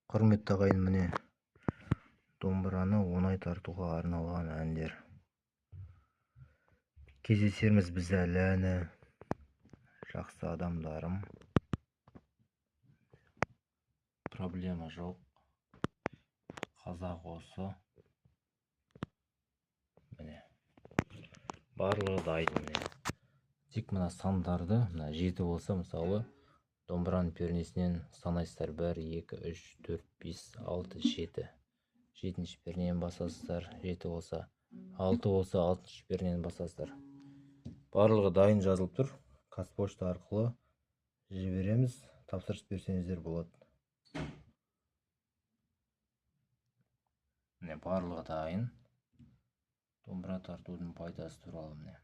Құрметті ағайын, міне домбыраны оңай тартуға арналған әндер. Кездесерміз біз әлі әні, жақсы адамдарым. Проблема жоқ. Қазақ осы. Міне. Барлығы дайын міне. Тек мына сандарды, мына 7 болса, мысалы, домбыраның пернесінен санайсыздар. 1, 2, 3, 4, 5, 6, 7. 7-ші пернені басасыздар. 7 болса, 6 болса, 6-шы пернені басасыздар. Барлығы дайын жазылып тұр. Қазпошта арқылы жібереміз. Тапсырыс берсеңіздер болады. Міне барлығы дайын. Домбыра тартудың пайдасы туралы міне.